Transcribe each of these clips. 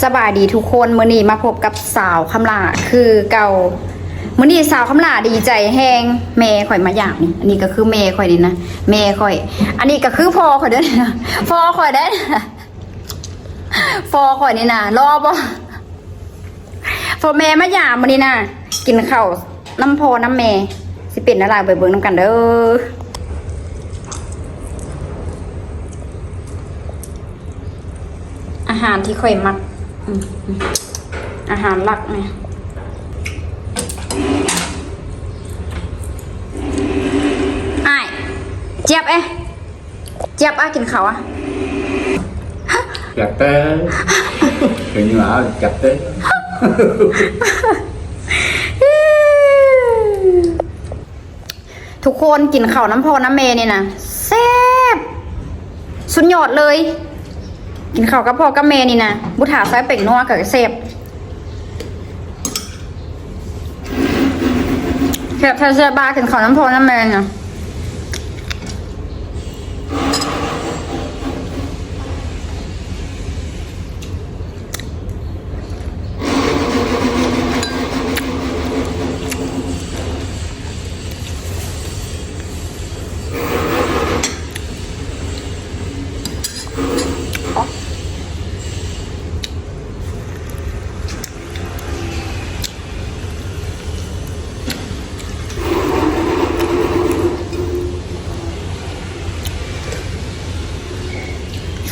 ສະບາຍດີທຸກຄົນ, ມື້ນີ້ມາພົບກັບສາວຄຳຫຼ້າຄືເກົ່າ. ມື້ນີ້ສາວຄຳຫຼ້າດີໃຈແຮງ, ແມ່ຂ້ອຍມາຢາມນີ້. ອັນນີ້ກໍຄືແມ່ຂ້ອຍນີ້ນະ, ແມ່ຂ້ອຍ. ອັນນີ້ກໍຄືພໍ່ຂ້ອຍເດີ້, ພໍ່ຂ້ອຍເດີ້, ພໍ່ຂ້ອຍນີ້ນະ, ຫຼໍ່ບໍ່? ພໍ່ແມ່ມາຢາມມື້ນີ້ນະ, ກິນເຂົ້ານຳພໍ່ນຳແມ່ ຊິເປັນແນວໃດ ໄປເບິ່ງນຳກັນເດີ້. ອາຫານທີ່ຂ້ອຍມັກ ອາຫານຫຼັກນີ້. ອ້າຍ ຈຽບເອ ຈຽບອາ ກິນເຂົ້າອາ. ຈັບແຕ່ ເປັນຫຍັງລະ ຈັບແຕ່. ທຸກຄົນ ກິນເຂົ້ານຳພໍ່ນຳແມ່ນີ້ນະ ແຊບ ສຸດຍອດເລີຍ. ກິນເຂົ້າກັບພໍ່ກັບແມ່ນີ້ນະ ບໍ່ຖ້າໃສ່ແປ້ງນົວກໍແຊບ. ແຊບແທ້ແຊບວ່າ ກິນເຂົ້ານຳພໍ່ນຳແມ່ນະ.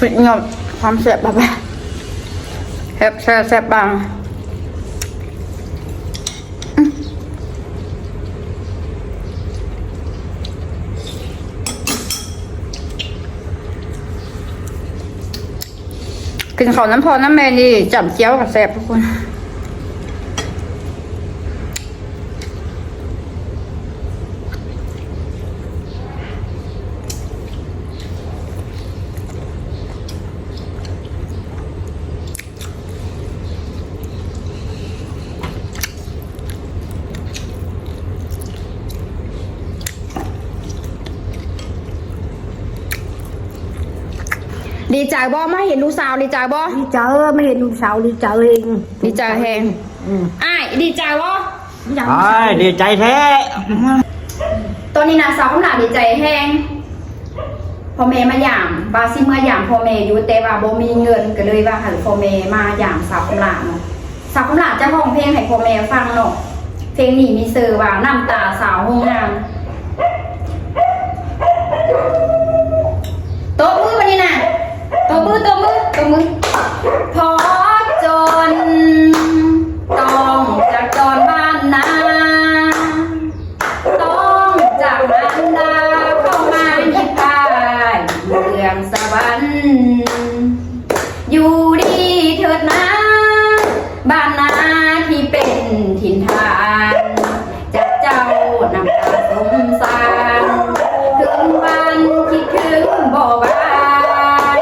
ສຸດຍອດຄວາມແຊບ ແບບ ແຊບແທ້ແຊບວ່າ. ກິນເຂົ້ານຳພໍ່ນຳແມ່ນີ້ ຈ້ຳແຈ່ວກໍແຊບທຸກຄົນ. ດີໃຈບໍ່ ມາເຫັນລູກສາວ? ດີໃຈບໍ່? ດີໃຈ ມາເຫັນລູກສາວ ດີໃຈເອງ ດີໃຈແຮງ. ອືມ ອ້າຍ ດີໃຈບໍ່? ອ້າຍ ດີໃຈແທ້. ຕອນນີ້ນະ ສາວຄຳຫຼ້າດີໃຈແຮງ ພໍ່ແມ່ມາຢາມ ວ່າຊິເມືອຢາມພໍ່ແມ່ຢູ່ ແຕ່ວ່າບໍ່ມີເງິນ ກໍເລີຍວ່າໃຫ້ພໍ່ແມ່ມາຢາມສາວຄຳຫຼ້າເນາະ. ສາວຄຳຫຼ້າຈະຮ້ອງເພງໃຫ້ພໍ່ແມ່ຟັງເນາະ. ເພງນີ້ມີຊື່ວ່າ ນ້ຳຕາສາວໂຮງງານ. ຕົບມືບາດນີ້ນະ ຕົບມື ຕົບມື ຕົບມື. ພໍຈົນ ຕ້ອງຈາກຈອນບ້ານນາ ຕ້ອງຈາກມານດາ ເຂົ້າມາຍິບອ້າຍເມືອງສະຫວັນ. ຢູ່ດີເທີດນາ ບ້ານນາທີ່ເປັນຖິ່ນຖານ ຈາກເຈົ້ານ້ຳຕາສົງສານ ເຖິງບ້ານຄິດເຖິງບໍ່ຫວານ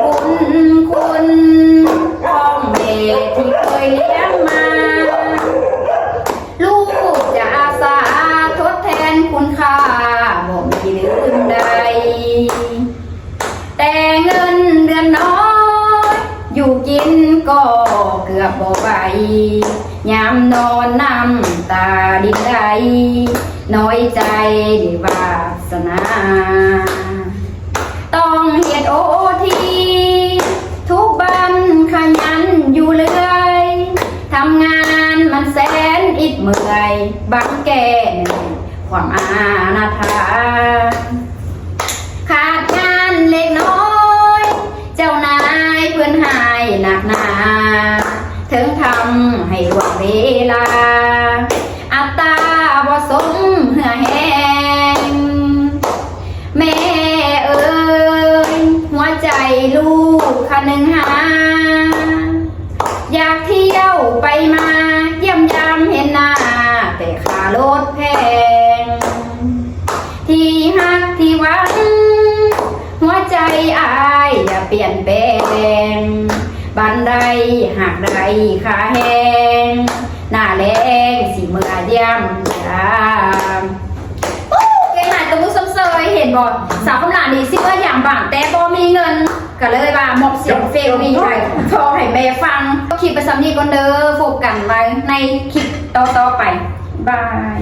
ບຸນຄຸນຂອງແມ່ທີ່ເຄີຍລ້ຽງມາ ລູກຈະອາສາທົດແທນຄຸນຄ່າ ບໍ່ມີລືມໄດ້. ແຕ່ເງິນເດືອນນ້ອຍ ຢູ່ກິນກໍເກືອບບໍ່ໄຫວ ຍາມນອນນ້ຳຕາລິນໄຫຼ ນ້ອຍໃຈໃນວາສະໜາ ຕ້ອງເຮັດໂອທີ ທຸກວັນຂະຫຍັນຢູ່ເລື້ອຍ ທຳງານມັນແສນອິດເມື່ອຍ ບັງແກນຄວາມອານາຖາ ຂາດງານເລັກນ້ອຍ ເຈົ້ານາຍເພິ່ນຮ້າຍໜັກໜາ ເຖິງທຳໃຫ້ລ່ວງເວລາ ອັດຕາບໍ່ສົມເຫື່ອແຮງ. ແມ່ເອີຍ ຫົວໃຈລູກຄະນຶງຫາ ຢາກທ່ຽວໄປມາ ຢ້ຽມຢາມເຫັນໜ້າ ແຕ່ຄ່າລົດແພງ ທີ່ຮັກທີ່ຫວັງ ຫົວໃຈອ້າຍຢ່າປ່ຽນແປງ ບັນໄດຫາກໄດ້ຄ່າແຮງ ໜ້າແລ້ງຊິເມືອຢ້ຽມຢາມ. ໂອ້ ເກັ່ງຫຼາຍ ຕົບມືຊົມເຊີຍ. ເຫັນບໍ່ ສາວຄຳຫຼ້ານີ້ຊິເມືອຢ້າມບ້ານ ແຕ່ບໍ່ມີເງິນ. ກໍເລີຍວ່າມອບສຽງເພງນີ້ໃຫ້ພໍ່ໃຫ້ແມ່ຟັງ. ຄລິບໄປສ່ຳນີ້ກ່ອນເດີ ພົບກັນໃໝ່ໃນຄລິບຕໍ່ໆໄປ. ບາຍ.